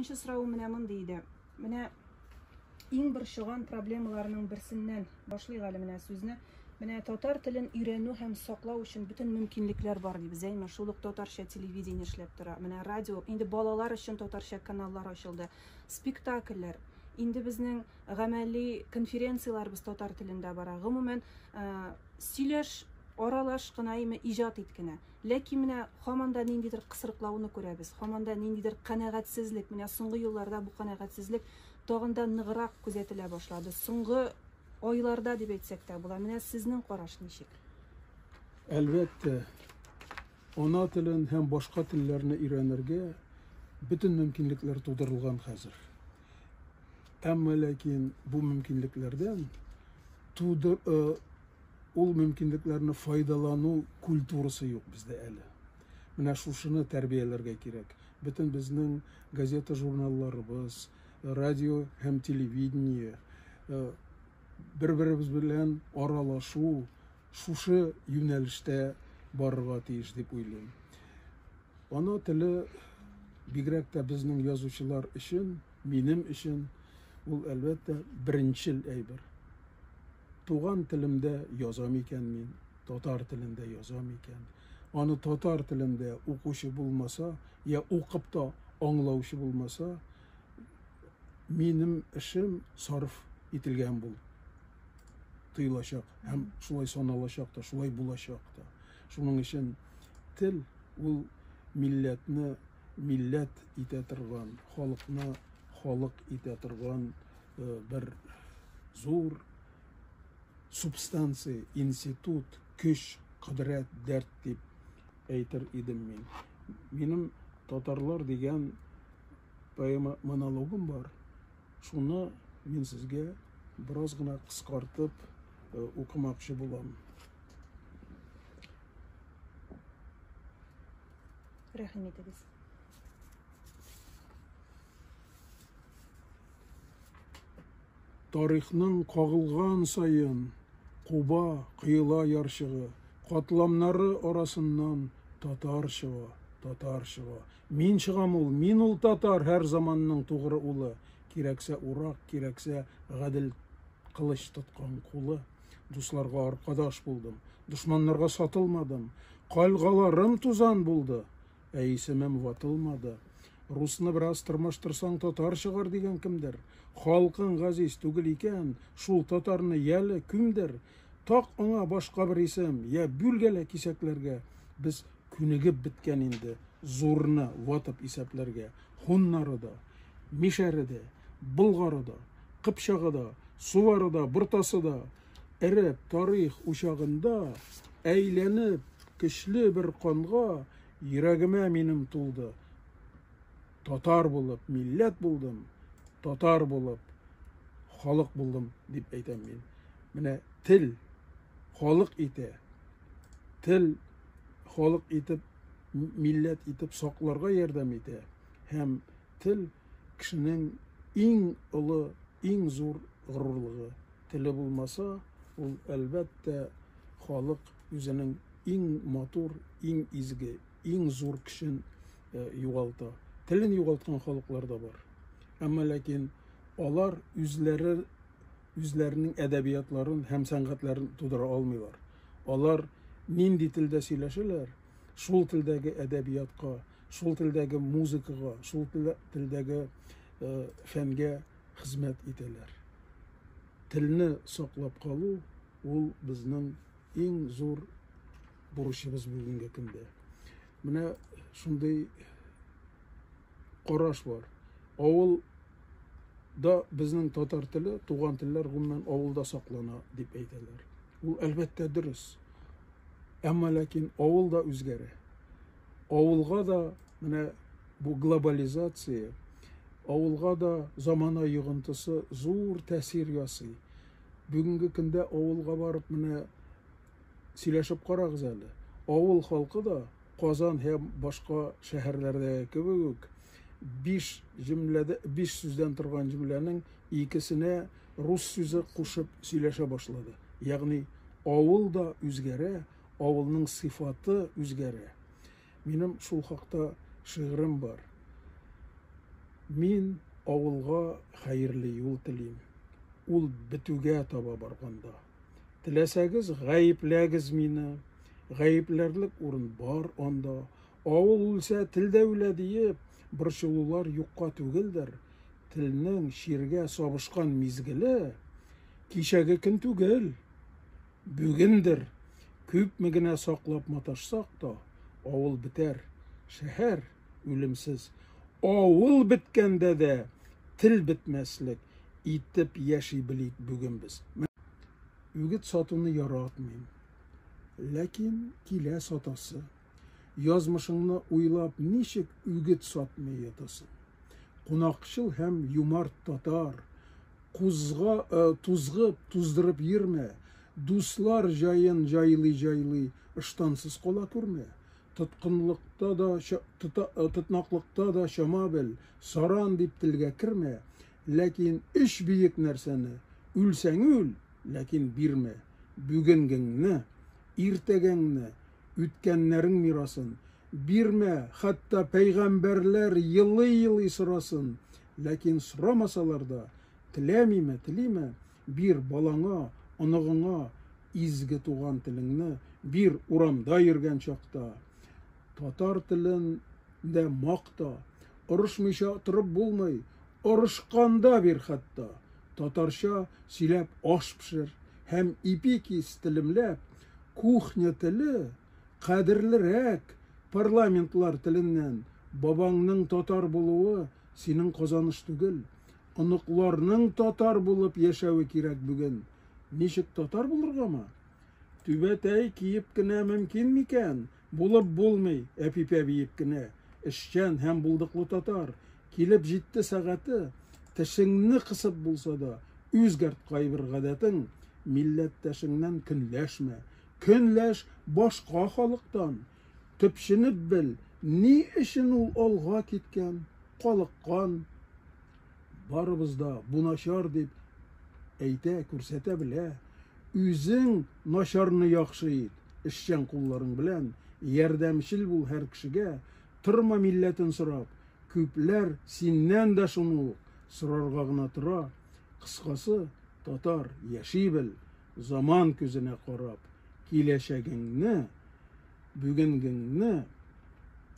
Беренче соравым менә мондый иде. Менә иң борчыган проблемаларның берсеннән башлыйк әле менә сүзне. Менә татар телен өйрәнү һәм саклау өчен бөтен мөмкинлекләр бар дибез, әйме? Шул ук татарча телевидение эшләп тора. Менә радио, инде балалар өчен татарча каналлар ачылды. Спектакльләр, инде безнең гамәли конференцияләребез татар телендә бара. Гомумән, сөйләш, аралаш кына, әйме, иҗат ит кенә. Ләкин менә һаман да ниндидер кысрыклауны күрәбез, һаман да ниндидер канәгатьсезлек, менә соңгы елларда бу канәгатьсезлек тагын да ныграк күзәтелә башлады. Соңгы айларда дип әйтсәк тә була. Менә сезнең караш ничек? Әлбәттә, ана телен һәм башка телләрне өйрәнергә бөтен мөмкинлекләр тудырылган хәзер. Әмма ләкин бу мөмкинлекләрдән тудыр, э, Ул мөмкинлекләрне файдалану культурасы юк бездә әле. Менә шушыны тәрбияләргә кирәк. Бөтен безнең газета-журналларыбыз, радио һәм телевидение, э, бер-беребез белән аралашу шушы юнәлештә барырга тиеш дип уйлыйм. Ана теле бигрәк тә безнең язучылар өчен, минем өчен ул әлбәттә беренчел әйбер. Туган телемдә язам икән мин, татар телендә язам икән. Аны татар телендә укучы булмаса, я укып та аңлаучы булмаса, минем эшем сарыф ителгән булып тоелачак һәм шулай саналачак та, шулай булачак та. Шуның өчен тел ул милләтне милләт итә торган, халыкны халык итә торган бер зур субстанция, институт, көч, кодрәт, дәрт дип әйтер идем мин. Минем Татарлар дигән поэма монологым бар. Шуны мин сезгә бераз гына кыскартып укымакчы булам. Рәхим итегез. Тарихның кагылган саен куба, коела ярчыгы, катламнары арасыннан татар чыга, татар чыга. Мин чыгам ул, мин ул татар, һәр заманның тугры улы. Кирәксә урак, кирәксә гадел кылыч тоткан кулы. Дусларга аркадаш булдым, дошманнарга сатылмадым. Кальгаларым тузан булды, Ә исемем ватылмады. Русны бераз тырмаштырсаң, татар чыгар дигән кемдер. Халкың газиз түгел икән, шул татарны яле күмдер. Так аңа башка бер исем, я бүлгәлә кисәкләргә. Без күнегеп беткән инде зурны ватып исәпләргә. Һуннары да, мишәре дә, болгары да, кыпчагы да, сувары да, бортасы да эреп тарих учагында әйләнеп көчле бер канга Йөрәгемә минем тулды. Татар булып, милләт булдым, татар булып, халык булдым, дип әйтәм мин. Менә тел халык итә. Тел халык итеп, милләт итеп сакларга ярдәм итә. Һәм тел кешенең иң олы, иң зур горурлыгы. Теле булмаса, ул әлбәттә халык үзенең иң матур, иң изге, иң зур көчен э, югалта. Телен югалткан халыклар да бар. Әмма ләкин алар үзләре үзләренең әдәбиятларын һәм сәнгатьләрен тудыра алмыйлар. Алар нинди телдә сөйләшәләр, шул телдәге әдәбиятка, шул телдәге музыкага, шул телдәге э, фәнгә хезмәт итәләр. Телне саклап калу ул безнең иң зур бурычыбыз бүгенге көндә. Менә шундый караш бар. Авыл да безнең татар теле, туган телләр гомумән авылда саклана дип әйтәләр. Ул әлбәттә дөрес. Әмма ләкин авыл да үзгәрә. Авылга да менә бу глобализация, авылга да замана йогынтысы зур тәэсир ясый. Бүгенге көндә авылга барып менә сөйләшеп карагыз әле. Авыл халкы да Казан һәм башка шәһәрләрдәге кебек үк биш җөмләдә биш сүздән торган җөмләнең икесенә рус сүзе кушып сөйләшә башлады. Ягъни авыл да үзгәрә, авылның сыйфаты үзгәрә. Минем шул хакта шигырем бар. Мин авылга хәерле юл телим. Ул бетүгә таба барганда. Теләсәгез, гаепләгез мине. Гаепләрлек урын бар анда. Авыл үлсә, тел дә үлә диеп, борчылулар юкка түгелдер. Телнең чиргә сабышкан мизгеле кичәге көн түгел, бүгендер. Күпме генә саклап маташсак та, авыл бетәр, шәһәр үлемсез. Авыл беткәндә дә тел бетмәслек итеп яши белик бүген без. Үгет сатуны яратмыйм. Ләкин килә сатасы. Язмышыңны уйлап ничек үгет сатмый ятасың? Кунакчыл һәм юмарт татар, кузга, э, тузгып, туздырып йөрмә. Дуслар җаен җайлый-җайлый ыштансыз кала күрмә. Тоткынлыкта да, тота, э, тотнаклыкта да чама бел, саран дип телгә кермә. Ләкин өч биек нәрсәне, үлсәң үл, ләкин бирмә. Бүгенгеңне, иртәгәңне, үткәннәрең мирасын. Бирмә, хәтта пәйгамбәрләр елый-елый сорасын. Ләкин сорамасалар да, теләмиме, телиме, бир балаңа, оныгыңа изге туган телеңне, бир урамда йөргән чакта. Татар телен дә макта, орышмыйча торып булмый, орышканда бир хәтта. Татарча сөйләп аш пешер һәм ипи кис телемләп, кухня теле кадерлерәк парламентлар теленнән. Бабаңның татар булуы синең казаныш түгел. Оныкларның татар булып яшәве кирәк бүген. Ничек татар булыргамы? Түбәтәй киеп кенә мөмкин микән? Булып булмый, әпипә биеп кенә. Эшчән һәм булдыклы татар. Килеп җитте сәгате, тешеңне кысып булса да, үзгәрт кайбер гадәтең, милләттәшеңнән көнләшмә. Көнләш башка халыктан. Төпченеп бел, ни өчен ул алга киткән, калыккан. Барыбыз да бу начар дип әйтә, күрсәтә белә. Үзең начарны яхшы ит, эшчән кулларың белән, ярдәмчел бул һәр кешегә, торма милләтен сорап, күпләр синнән дә шуны ук сорарга гына тора. Кыскасы, татар, яши бел, заман күзенә карап, киләчәгеңне, бүгенгеңне,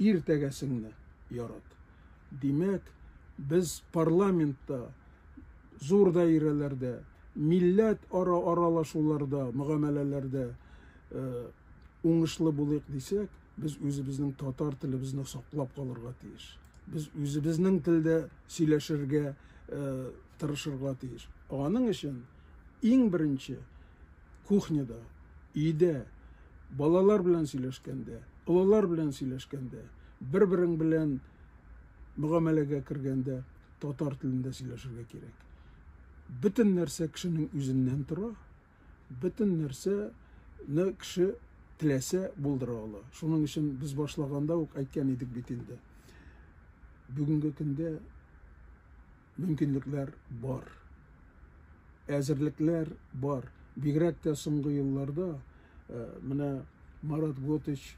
иртәгәсеңне ярат. Димәк, без парламентта, зур даирәләрдә, милләт ара аралашуларда, мөгамәләләрдә уңышлы булыйк дисәк, без үзебезнең татар телебезне саклап калырга тиеш. Без үзебезнең телдә сөйләшергә тырышырга тиеш. Аның өчен иң беренче кухняда, өйдә балалар белән сөйләшкәндә, олылар белән сөйләшкәндә, бер-берең белән мөгамәләгә кергәндә татар телендә сөйләшергә кирәк. Бөтен нәрсә кешенең үзеннән тора. Бөтен нәрсәне кеше теләсә булдыра ала. Шуның өчен без башлаганда ук әйткән идек бит инде. Бүгенге көндә мөмкинлекләр бар. Әзерлекләр бар. Бигрәк тә соңгы елларда э, менә Марат Готыч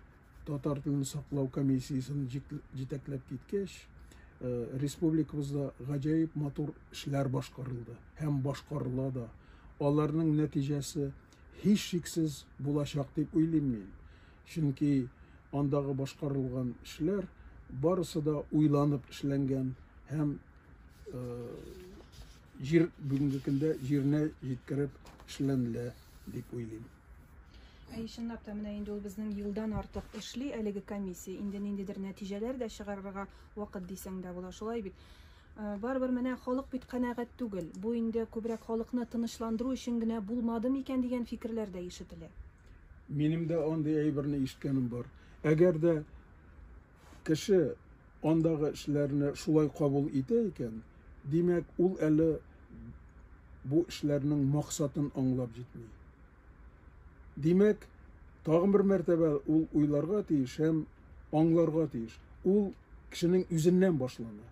татар телен саклау комиссиясен җитәкләп киткәч, э, республикабызда гаҗәеп матур эшләр башкарылды һәм башкарыла да. Аларның нәтиҗәсе һичшиксез булачак дип уйлыйм мин. Чөнки андагы башкарылган эшләр барысы да уйланып эшләнгән һәм э, җир бүгенге көндә җиренә җиткереп эшләнелә дип уйлыйм. Әй, чынлап та, менә инде ул безнең елдан артык эшли әлеге комиссия. Инде ниндидер нәтиҗәләр дә чыгарырга вакыт дисәң дә була, шулай бит. Э, барыбер менә халык бит канәгать түгел. Бу инде күбрәк халыкны тынычландыру өчен генә булмады микән дигән фикерләр дә ишетелә. Минем дә андый әйберне ишеткәнем бар. Әгәр дә кеше андагы эшләрне шулай кабул итә икән, димәк, ул әле бу эшләрнең максатын аңлап җитми. Димәк, тагын бер мәртәбә ул уйларга тиеш һәм аңларга тиеш. Ул кешенең үзеннән башлана.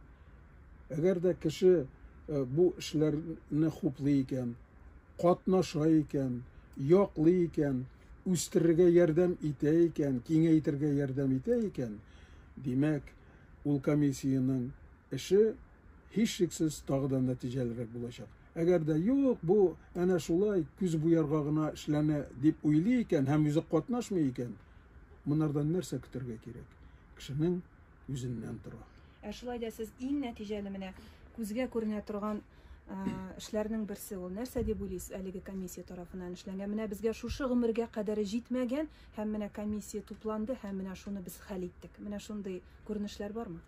Әгәр дә кеше э, бу эшләрне хуплый икән, катнаша икән, яклый икән, үстерергә ярдәм итә икән, киңәйтергә ярдәм итә икән, димәк, ул комиссиянең эше һичшиксез тагы да нәтиҗәлерәк булачак. Әгәр дә юк, бу әнә шулай күз буярга гына эшләнә дип уйлый икән һәм үзе катнашмый икән, монардан нәрсә көтәргә кирәк? Кешенең үзеннән тора. Ә шулай да сез иң нәтиҗәле менә күзгә күренә торган эшләрнең берсе ул нәрсә дип уйлыйсыз әлеге комиссия тарафыннан эшләнгән? Менә безгә шушы гомергә кадәр җитмәгән һәм менә комиссия тупланды һәм менә шуны без хәл иттек. Менә шундый күренешләр бармы?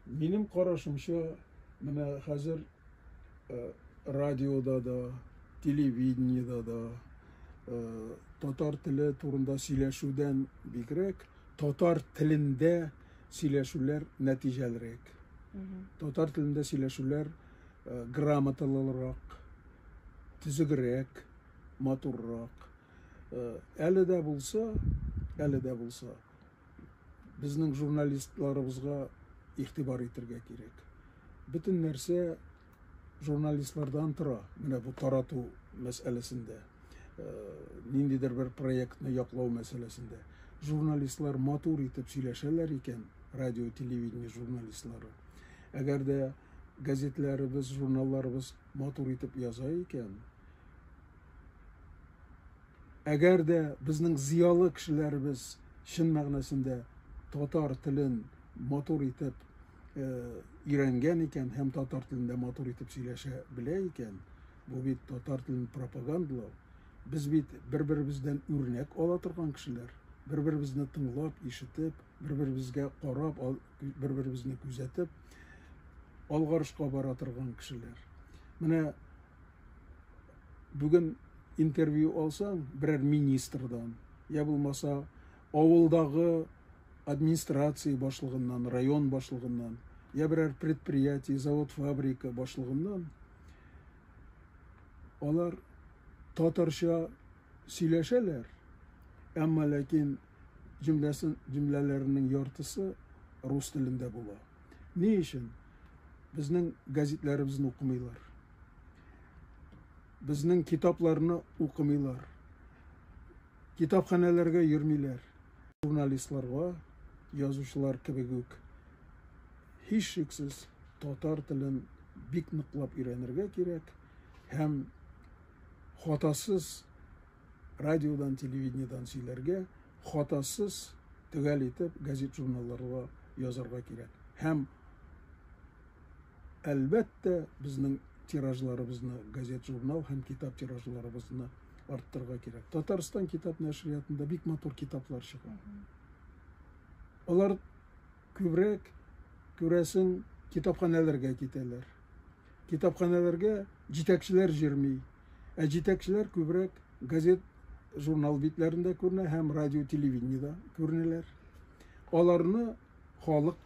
Минем карашымча, менә хәзер радиода да, телевидениедә да татар теле турында сөйләшүдән бигрәк, татар телендә сөйләшүләр нәтиҗәлерәк. Татар телендә сөйләшүләр грамоталырак, төзегрәк, матуррак. Әле дә булса, әле дә булса, безнең журналистларыбызга игътибар итәргә кирәк. Бөтен нәрсә журналистлардан тора, менә бу тарату мәсьәләсендә, ниндидер бер проектны яклау мәсьәләсендә. Журналистлар матур итеп сөйләшәләр икән, радио, телевидение журналистлары. Әгәр дә газетләребез, журналларыбыз матур итеп яза икән, әгәр дә безнең зыялы кешеләребез чын мәгънәсендә татар телен матур итеп өйрәнгән икән һәм татар телендә матур итеп сөйләшә белә икән, бу бит татар телен пропагандалау. Без бит бер-беребездән үрнәк ала торган кешеләр, бер-беребезне тыңлап, ишетеп, бер-беребезгә карап, бер-беребезне күзәтеп, алгарышка бара торган кешеләр. Менә бүген интервью алсаң, берәр министрдан, я булмаса авылдагы администрация башлыгыннан, район башлыгыннан, я берәр предприятие, завод, фабрика башлыгыннан, алар татарча сөйләшәләр, әмма ләкин җөмләсен, җөмләләренең яртысы рус телендә була. Ни өчен? Безнең газетләребезне укымыйлар. Безнең китапларны укымыйлар. Китапханәләргә йөрмиләр. Журналистларга, язучылар кебек үк, һичшиксез татар телен бик ныклап өйрәнергә кирәк һәм хатасыз радиодан, телевидениедан сөйләргә, хатасыз төгәл итеп газет, журналларга язарга кирәк. Һәм әлбәттә, безнең тиражларыбызны, газет, журнал һәм китап тиражларыбызны арттырырга кирәк. Татарстан китап нәшриятында бик матур китаплар чыга. Алар күбрәк, күрәсең, китапханәләргә китәләр. Китапханәләргә җитәкчеләр җөрми. Ә җитәкчеләр күбрәк газет, журнал битләрендә күренә һәм радио, телевидениедә күренәләр. Аларны халык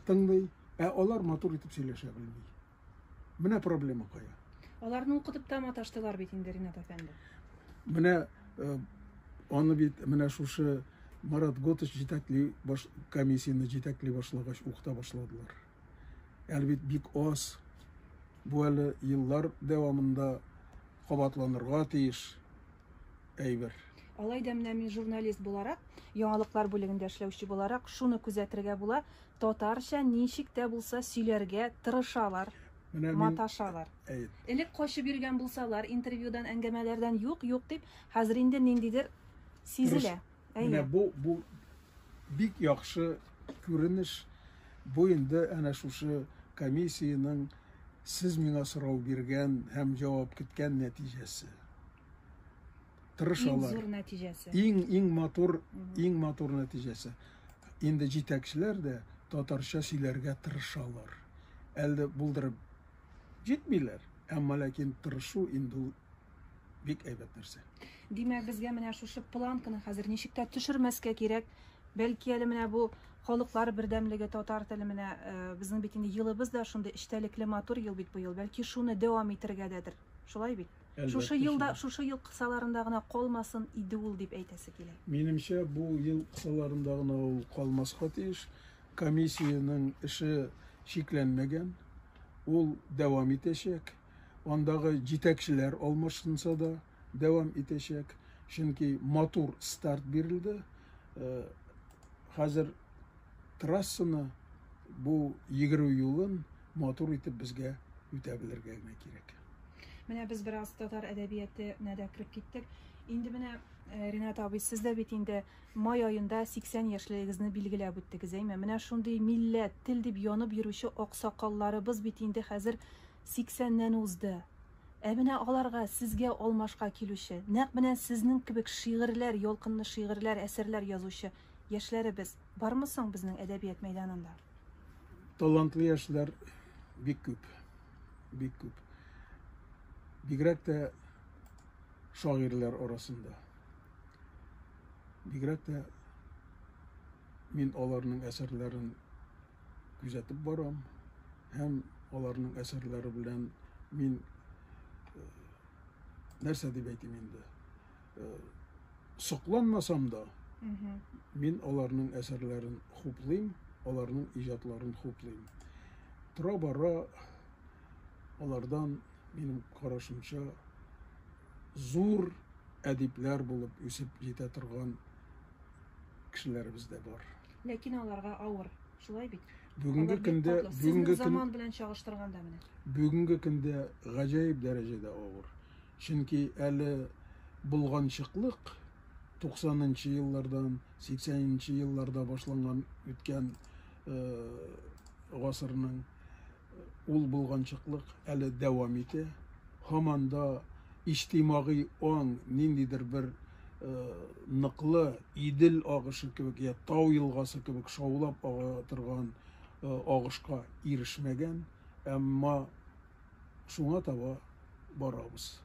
тыңлый, ә алар матур итеп сөйләшә белми. Менә проблема кая. Аларны укытып та маташтылар бит инде, Ринат әфәнде. Менә аны бит менә шушы Марат Готыч җитәкли баш комиссияне җитәкли башлагач укыта башладылар. Әле бит бик аз. Бу әле еллар дәвамында кабатланырга тиеш әйбер. Алай да менә мин журналист буларак, яңалыклар бүлегендә эшләүче буларак, шуны күзәтергә була, татарча ничек тә булса сөйләргә тырышалар, маташалар. Элек качып йөргән булсалар, интервьюдан, әңгәмәләрдән юк, юк дип, хәзер инде ниндидер сизелә. Менә бу бик яхшы күренеш. Бу инде әнә шушы комиссиянең сез миңа сорау биргән һәм җавап көткән нәтиҗәсе. Тырышалар. Иң зур нәтиҗәсе. Иң матур, иң матур нәтиҗәсе. Инде җитәкчеләр дә татарча сөйләргә тырышалар. Әле булдырып җитмиләр, әмма ләкин тырышу инде ул бик әйбәт нәрсә. Димәк, безгә менә шушы планканы хәзер ничек тә төшермәскә кирәк. Бәлки әле менә бу халыклар бердәмлеге, татар теле менә безнең бит инде елыбыз да шундый эчтәлекле матур ел бит бу ел. Бәлки шуны дәвам итәргә дәдер. Шулай бит? Шушы елда, шушы ел кысаларында гына калмасын иде ул дип әйтәсе килә. Минемчә, бу ел кысаларында гына ул калмаска тиеш. Комиссиянең эше чикләнмәгән. Ул дәвам итәчәк. Андагы җитәкчеләр алмашынса да дәвам итәчәк. Чөнки матур старт бирелде. Хәзер трассаны, бу йөгерү юлын матур итеп безгә үтә белергә генә кирәк. Менә без бераз татар әдәбиятына да кереп киттек. Инде менә, Ринат абый, сез дә бит инде май аенда 80 яшьлегегезне билгеләп үттегез, әйме? Менә шундый милләт, тел дип янып йөрүче аксакалларыбыз бит инде хәзер 80-нән узды. Ә менә аларга, сезгә алмашка килүче, нәкъ менә сезнең кебек шигырьләр, ялкынлы шигырьләр, әсәрләр язучы яшьләребез бармы соң безнең әдәбият мәйданында? Талантлы яшьләр бик күп, бик күп. Бигрәк тә шагыйрьләр арасында. Бигрәк тә мин аларның әсәрләрен күзәтеп барам һәм аларның әсәрләре белән мин э, нәрсә дип әйтим инде э, сокланмасам да мин аларның әсәрләрен хуплыйм, аларның иҗатларын хуплыйм. Тора бара алардан минем карашымча зур әдипләр булып үсеп җитә торган кешеләребез дә бар. Ләкин аларга авыр, шулай бит? Бүгенге көндә, бүгенге заман белән чагыштырганда менә. Бүгенге көндә гаҗәеп дәрәҗәдә авыр. Чөнки әле булганчыклык 90 нчы еллардан, 80 нчы елларда башланган үткән э, гасырның ул болганчыклык әле дәвам итә. Һаман да иҗтимагый аң ниндидер бер ныклы Идел агышы кебек я тау елгасы кебек шаулап ага торган агышка ирешмәгән, әмма шуңа таба барабыз.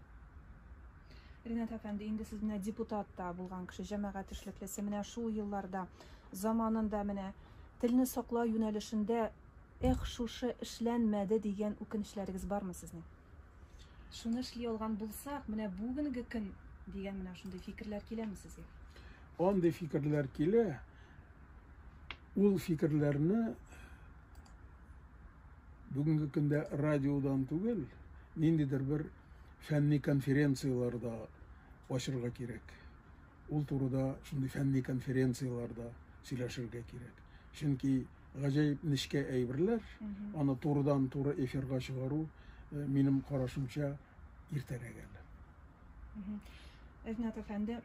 Ринат әфәнде, инде сез менә депутат та булган кеше, җәмәгать эшлеклесе, менә шул елларда заманында менә телне саклау юнәлешендә Эх, шушы эшләнмәде дигән үкенечләрегез бармы сезнең? Шуны эшли алган булсак, менә бүгенге көн дигән менә шундый фикерләр киләме сезгә? Андый фикерләр килә. Ул фикерләрне бүгенге көндә радиодан түгел, ниндидер бер фәнни конференцияләрдә ачырга кирәк. Ул турыда шундый фәнни конференцияләрдә сөйләшергә кирәк. Чөнки гаҗәеп нечкә әйберләр, аны турыдан-туры эфирга чыгару, э, минем карашымча, иртәрәк әле. Ринат әфәнде,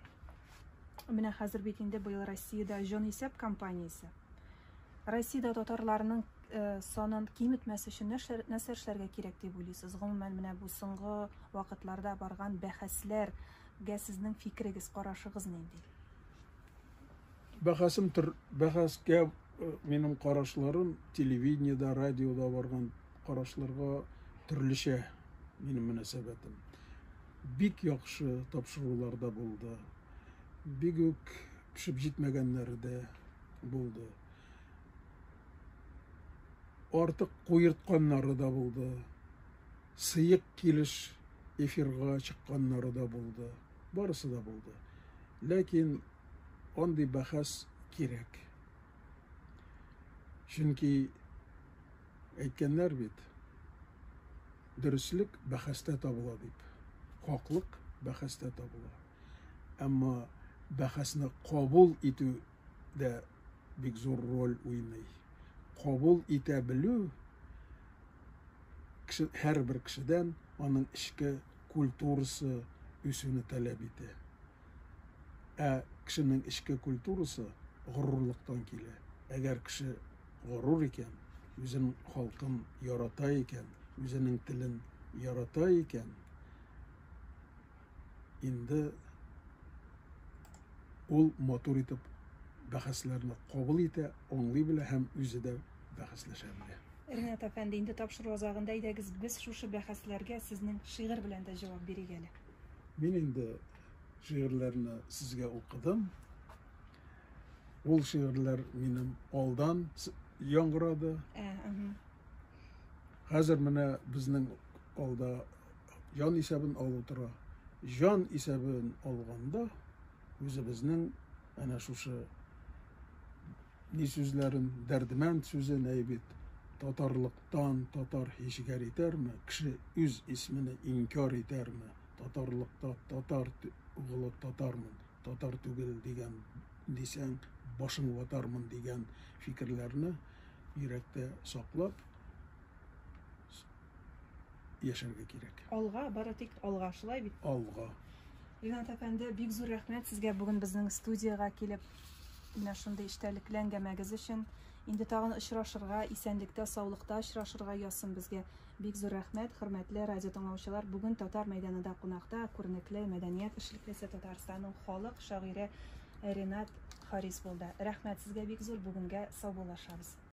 менә хәзер бит инде быел Россиядә җанисәп кампаниясе. Россиядә татарларның э, санын киметмәс өчен нәрсә эшләргә кирәк дип уйлыйсыз? Гомумән, менә бу соңгы вакытларда барган бәхәсләргә сезнең фикерегез, карашыгыз нинди? Бәхәсем төр, бәхәскә э, минем карашларым телевидениедә, радиода барган карашларга төрлечә минем мөнәсәбәтем. Бик яхшы тапшырулар да булды. Бик үк пешеп җитмәгәннәре дә булды. Артык куертканнары да булды. Сыек килеш эфирга чыкканнары да булды. Барысы да булды. Ләкин андый бәхәс кирәк. Чөнки әйткәннәр бит, дөреслек бәхәстә табыла дип. Хаклык бәхәстә табыла. Әмма бәхәсне кабул итү дә бик зур роль уйный. Кабул итә белү кеше, һәрбер кешедән аның эчке культурасы үсүне таләп итә. Ә кешенең эчке культурасы горурлыктан килә. Әгәр кеше горур икән, үзенең халкын ярата икән, үзенең телен ярата икән, инде ул матур итеп бәхәсләрне кабул итә, аңлый белә һәм үзе дә бәхәсләшә белә. Ринат әфәнде, инде тапшыру азагында әйдәгез без шушы бәхәсләргә сезнең шигырь белән дә җавап бирик әле. Мин инде шигырьләрне сезгә укыдым. Ул шигырьләр минем алдан яңгырады. Ә, Хәзер менә безнең алда җан исәбен алу тора. Җан исәбен алганда үзебезнең әнә шушы ни сүзләрен, Дәрдемәнд сүзен әй бит, татарлыктан татар һич гәр итәрме, кеше үз исмене инкяр итәрме, татарлыкта татар угылы татармын, татар түгел дигән дисәң, башың ватармын дигән фикерләрне йөрәктә саклап, яшәргә кирәк. Алга, бары тик алга, шулай бит? Алга. Ринат әфәнде, бик зур рәхмәт сезгә бүген безнең студиягә килеп, менә шундый эчтәлекле әңгәмәгез өчен. Инде тагын очрашырга, исәнлектә, саулыкта очрашырга язсын безгә. Бик зур рәхмәт, хөрмәтле радио тыңлаучылар. Бүген Татар мәйданында кунакта күренекле мәдәният эшлеклесе, Татарстанның халык шагыйре Ринат Харис булды. Рәхмәт сезгә бик зур, бүгенгә саубуллашабыз.